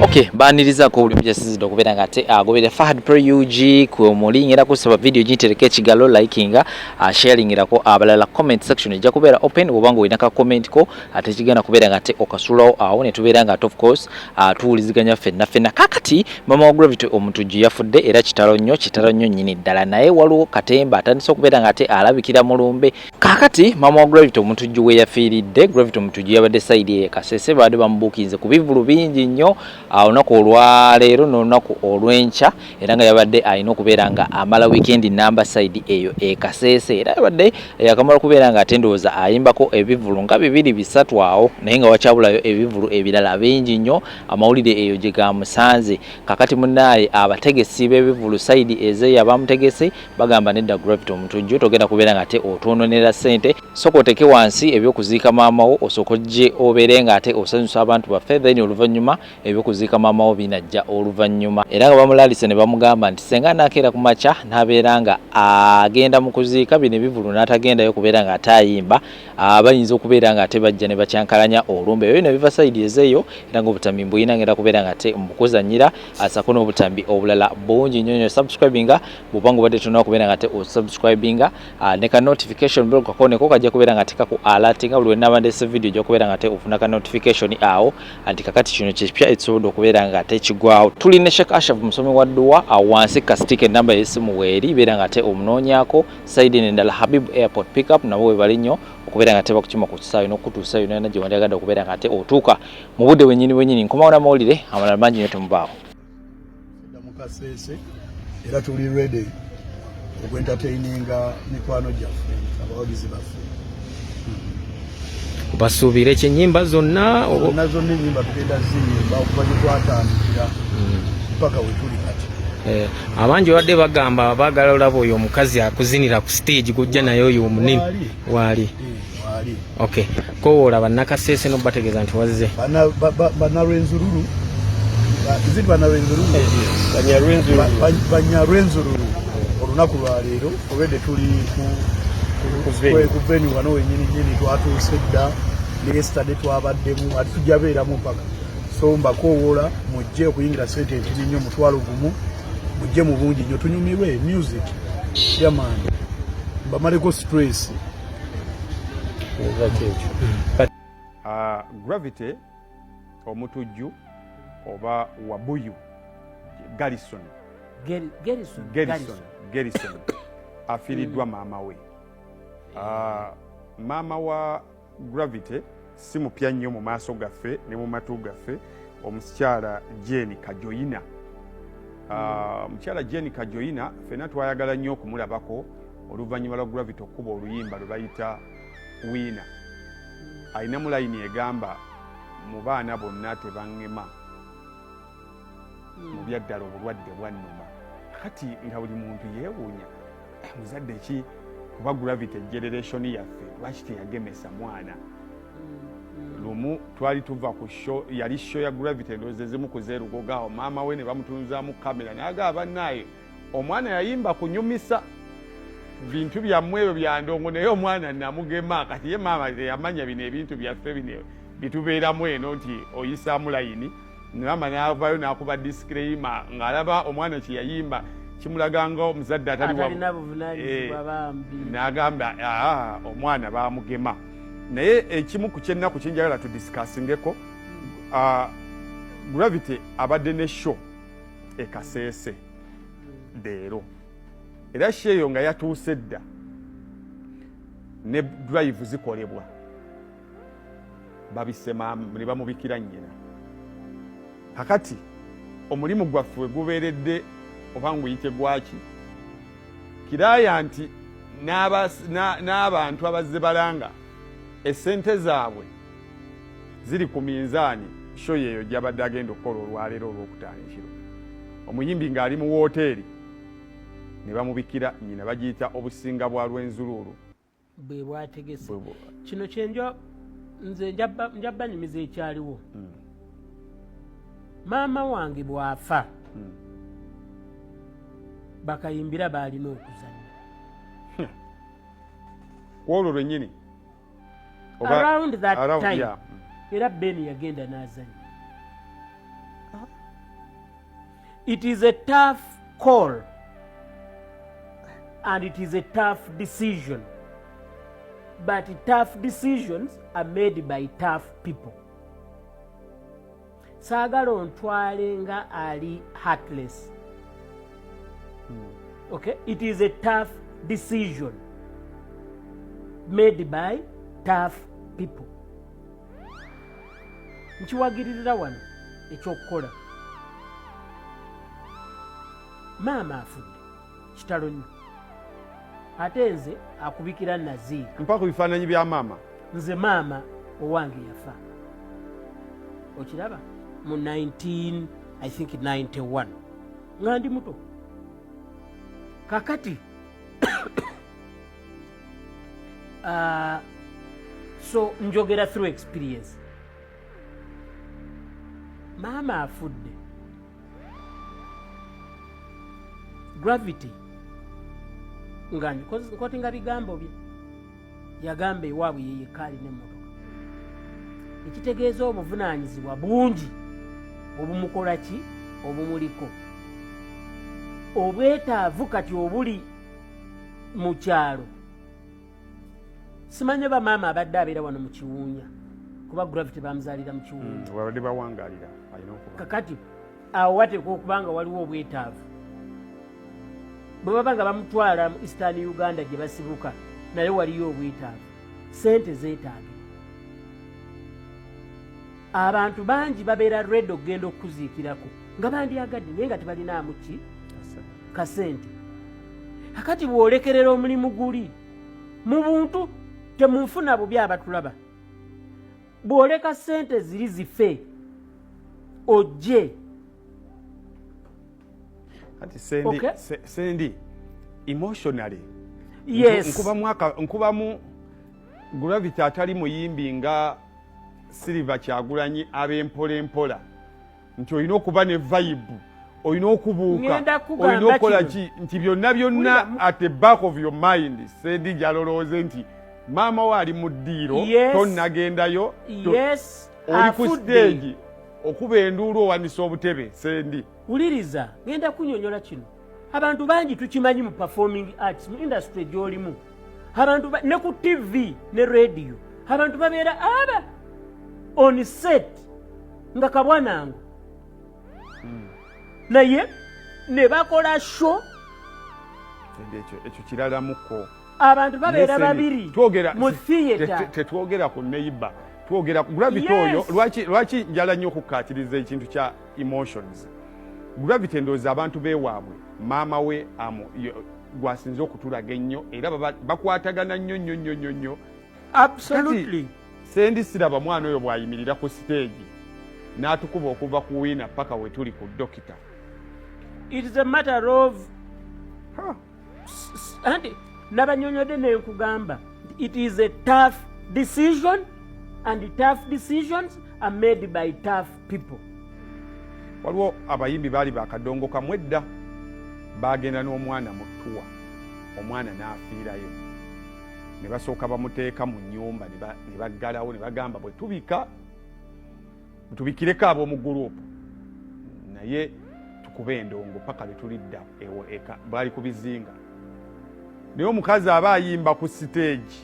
Okay, baanirizaako buli omu gyasinzidde okubeera nga ate agoberera Fahad Pro UG ku muli, era kusaba video gitereka ekigalo, likinga, sharingirako abalala. Comment section ejja kubeera open bw'oba nga olina ka comment ko, ate kigenda kubeera nga ate okasulawo awo ne tubeera nga ate of course tuwuliziganya ffenna ffenna. Kakati mama wa Gravity Omutujju yafudde, era kitalo nnyo, kitalo nnyo nnyini ddala. Naye waliwo katemba atandise okubeera nga ate alabikira mu lumbe. Kakati mama wa Gravity Omutujju we yafiiridde, Gravity Omutujju yabadde side ye Kasese, babadde bamubuukinze ku bivulu bingi nnyo olunaku olwaleero n'olunaku olw'enkya, era nga yabadde alina okubeera nga amala weekend namba side eyo e Kasese. Era yabadde yakamala okubeera nga ate ndowooza ayimbako ebivulu nga bibiri bisatu awo, naye nga wakyabulayo ebivulu ebirala bingi nnyo. Amawulire eyo gye gamusanze. Kakati munaaye, abategesi b'ebivulu side ezeeyo abamutegese bagamba, "Nedda, Gravity Omutujju, togenda kubeera nga ate otwononera ssente. Soka oteke wansi ebyokuziika maama wo, osooka ojje obeere nga ate osanyusa abantu baffe, then oluvannyuma ebyokuziika maama wo binajja oluvannyuma." Era nga bamulalise ne bamugamba nti senga anakeera ku makya n'abeera nga agenda mu kuziika, bino ebivulu n'atagendayo kubeera nga ate ayimba, bayinza okubeera nga ate bajja ne bakyankalanya olumbe. Ebyo bino biva side ezeeyo, era nga obutambi mbuyina, ngenda kubeera nga ate mbukuzanyira asako n'obutambi obulala bungi nnyo nnyo. Subscribinga bw'oba nga obadde tonnaba kubeera nga ate osubscribinga, ne ka notification bell kakoneko, kajja kubeera nga tekaku alert nga buli wenaba ndese video, ojja kubeera nga ate ofuna ka notification awo anti kakati kino kipya ekisobodde okubeera nga ate kigwawo. Tuli ne Sheikh Ashraf, musomi wa dduwa. Awo wansi kasitike enamba y'essimu weeri, beera nga ate omunoonyaako. Side endala, Habib Airport Pickup nabo we bali nnyo okubeera nga ate bakukima ku kisaawe n'okutuusa yonna gye wandyagadde okubeera nga ate otuuka mu budde bwennyini bwennyini. Nkomawo n'amawulire amalala mangi nnyo, temubaawo. Mu Kasese era tuli ready okwentertaininga mikwano gyaffe, abawagizi baffe. Basuubire kyenyimba zonna? Zonna zonna, enyimba tugenda ziyimba okuva gye twatandikira paka we tuli kati. Abangi badde bagamba baagala olaba oyo omukazi akuzinira ku stage gujja naye oyo omunene. Waali. Waali? Waali. Okay, kowoola bannakaseese nobategeeza nti wazze. Bannalwenzululu, is it bannalwenzululu? Banyalwenzululu, olunaku lwaleero olwedde tuli ku venue wano wenyini nyini. Twatuuse dda ne yesterday twabaddemu, ate tujja beeramu mpaka. So mbakowoola mujje. Okuyingira sente entini nnyo, 10,000. Mujje mu bungi nnyo tunyumirwe music yamaani, mbamaleko stress. Gravity Omutujju oba Wabuyu Garrison. Gerison. Gerison, Gerison afiiriddwa maama we. Maama wa Gravity si mupya nnyo mu maaso gaffe ne mu matu gaffe, omukyala Jane Kajoyina. Omukyala Jane Kajoyina ffenna twayagala nnyo okumulabako oluvannyuma lwa Gravity okukuba oluyimba lwe bayita Wiina. Alinamu layini egamba, "Mu baana bonna tebaŋŋema, mu byaddala obulwadde bwannuma." Kati nga buli muntu yeewuunya, "Eh, muzadde ki kuba Gravity generation yaffe, lwaki teyagemesa mwana?" Lumu twali tuva ku show, yali show ya Gravity ndowooza ezimu ku zeerugoga awo, maama we ne bamutunuzaamu kamera n'agamba, "Bannaaye, omwana yayimba kunyumisa bintu byammwe ebyo bya ndongo, naye omwana namugema." Kati ye maama teyamanya bino ebintu byaffe bino bitubeeramu eno nti oyisaamu layini. Maama n'avaayo n'akuba disclaimer ng'alaba omwana kye yayimba kimulaga nga omuzadde atali atalina buvunaanyizibwa. Bambi. N'agamba, "Aa, omwana baamugema." Naye ekimu ku kyennaku kyenjagala tudiscussingeko, Gravity abadde ne show e Kaseese leero, era show eyo nga yatuuse dda ne drive zikolebwa, babise ne bamubikira nnyina. Kakati omulimu gwaffe we gubeeredde oba nguyite gwaki kiraya nti n'abantu abazze balanga esente zaabwe ziri ku minzaani. Show yeeyo gyabadde agenda okukola olwaleero olwokutaano ekiro, omuyimbi ng'ali mu wooteeri ne bamubikira nnyina. Bagiyita obusinga bwa Lwenzuluulu. Bwe bwategese kino kyenjo, nze nja banyumiza ekyaliwo. Maama wange bw'afa, bakayimbira baalina okuzannya. Kwolwo lwennyini? Around that time. Era Ben yagenda n'azannya. It is a tough call and it is a tough decision, but tough decisions are made by tough people. Saagala ontwale nga ali heartless. Okay, it is a tough decision made by tough people. Nkiwagiririra wano ekyokukola. Maama afudde, kitalo nnyo, ate nze akubikira naziika. Mpa ku bifaananyi bya maama. Nze maama owange yafa, okiraba, mu 19, I think 91, nga ndi muto. Kakati so njogera through experience. Maama afudde, Gravity nga nkotinga bigambo bye yagamba, ewaabwe yeyekka alina emmotoka, ekitegeeza obuvunaanyizibwa bungi obumukola ki, obumuliko obwetaavu kati obuli mu kyalo. Simanyi oba maama abadde abeera wano mu Kiwuunya, kuba Gravity bamuzaalira mu Kiwuunya. Wabadde bawangalira alina okuba. Kakati awo wateekwa okuba nga waliwo obwetaavu. Bwe baba nga bamutwala mu Eastern Uganda gye basibuka, naye waliyo obwetaavu, sente zeetaagibwa. Abantu bangi babeera ready okugenda okukuziikirako nga bandyagadde, naye nga tebalinaamu ki kasente. Kakati bw'olekerera omulimu guli mu buntu, temunfuna bubi abatulaba, bw'oleka sente ziri zife ojje. Kati Sendi, Sendi, emotionally nkubamu Gravity atali muyimbi nga Silver Kyagulanyi ab'empola empola, nti olina okuba ne vibe, olina okubuuka, Ngenda kugamba olina okukola kino. ki, nti byonna byonna at the back of your mind, Sendi gyalolowooze nti maama we ali mu ddiiro, tonnagendayo, oli ku Afudde. stage okuba enduulu, owanisa obutebe, Sendi. Wuliriza, ngenda kunyonyola kino. Abantu bangi tukimanyi mu performing arts, mu industry gy'olimu, abantu ne ku TV ne radio, abantu babeera aba on set nga kabwanango, naye ne bakola show. Sendi, ekyo kiralamuko. Abantu babeera Sendi, babiri mu theatre. Tetwogera ku neighbor, twogera ku Gravity. Oyo lwaki njala nnyo okukkaatiriza ekintu kya emotions? Gravity, ndowooza abantu beewaabwe, maama we gwasinze okutulaga ennyo, era bakwatagana nnyo nnyo nnyo nnyo nnyo. Sendi, siraba mwana oyo bw'ayimirira ku siteegi n'atukuba okuva ku Wiina paka we tuli ku Dokita. It is a matter of anti nabanyonyodde nenkugamba, it is a tough decision and tough decisions are made by tough people. Waliwo abayimbi baali bakadongo kamwe edda, bagenda n'omwana mu ttuwa, omwana n'afiirayo, ne basooka bamuteeka mu nnyumba, ne baggalawo, ne bagamba bwe tubika tubikireko ab'omu gurupu, naye tukube endongo paka lwe tulidda ewo eka. Bwali ku bizinga, naye omukazi aba ayimba ku siteegi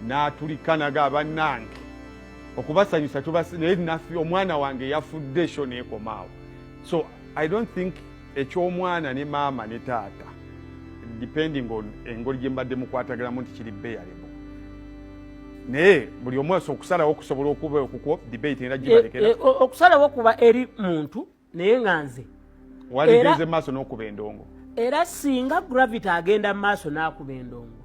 n'atulika naga, bannange okubasanyusa naye omwana wange yafudde, show neekomaawo. So I don't think eky'omwana ne maama ne taata, depending on engeri gye mbadde mukwataganamu, nti kiri bearable, naye buli omu asobola okusalawo okusobola okuba okukwo debate era gibalekera. Okusalawo kuba eri muntu, naye nga nze waligenze maaso n'okuba endongo. Era singa Gravity agenda mu maaso n'akuba endongo,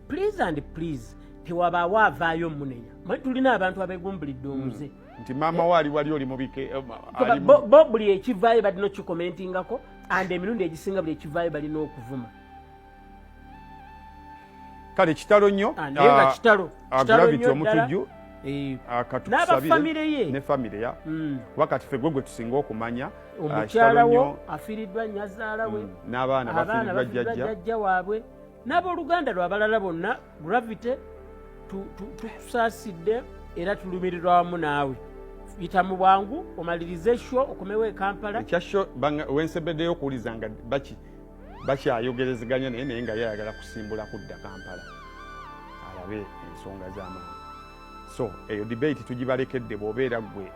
please and please, tewabaawo avaayo munenya. Manyi tulina abantu abegumbulidde omuze. Nti maama we ali wali oli mubike ali Bo buli ekivaayo balina okikomentingako, and emirundi egisinga buli ekivaayo balina okuvuma. Kale kitalo nnyo. Ah, naye nga kitalo. Kitalo Gravity nnyo ddala. omutujju, katukusabire. N'abafamire ye. Ne famire ya kuba kati ffe gwe tusinga okumanya. Omukyala Kitalo wo nnyo. afiiriddwa nnyazaala we. N'abaana abaana bafiiriddwa bafiiriddwa jjajja. Jjajja waabwe n'abooluganda lwabalala bonna. Gravity, tukusaasidde era tulumirirwa wamu naawe. Yita mu bwangu omalirize show, okomewo e Kampala. Ekya show wensembeddeyo okuwuliza nga bakyayogerezeganya naye, naye nga yayagala kusimbula kudda Kampala alabe ensonga z'amaanyi. So eyo debate tugibalekedde. Bw'obeera ggwe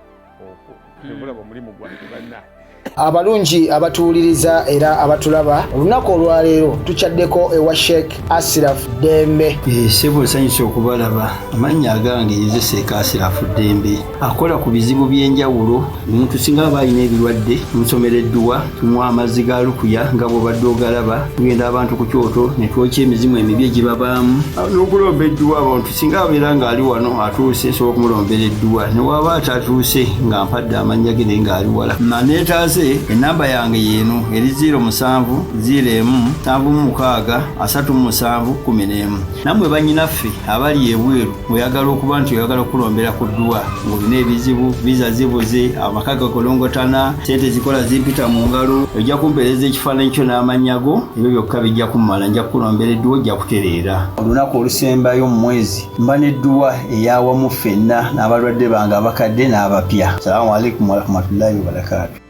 olaba omulimu gwange, bannaye. Abalungi abatuwuliriza era abatulaba, olunaku olwaleero tukyaddeko ewa Sheikh Asiraf Ddembe. Ssebo, nsanyusa okubalaba. Amannya agange nze Seeka Asirafu Ddembe, akola ku bizibu by'enjawulo. Omuntu singa aba alina ebirwadde, tumusomera edduwa, tumuwa amazzi ga lukuya nga bw'obadde ogalaba. Tugenda abantu ku kyoto ne twokya emizimu emibi egibabaamu n'okulomba edduwa. Abantu singa abeera ng'ali wano atuuse, nsobola okumulombera edduwa, ne waba atatuuse nga mpadde amannya ge naye ng'ali wala naneetaase. Enamba yange yeeno eri 07 01 76 37 11. Nammwe bannyinaffe abali ebweru, oyagala okuba nti oyagala okulombera ku dduwa ng'olina ebizibu, visa zibuze, amaka gakolongotana, sente zikola zimpita mu ngalo, ojja kumpeereza ekifaananyi kyo n'amannya go, ebyo byokka bijja kummala, nja kukulombera edduwa, ojja kutereera. Olunaku olusembayo mu mwezi mba n'edduwa eyawamu ffenna n'abalwadde bange abakadde n'abapya. Salaamu alaikum warahmatullahi wabarakaatu.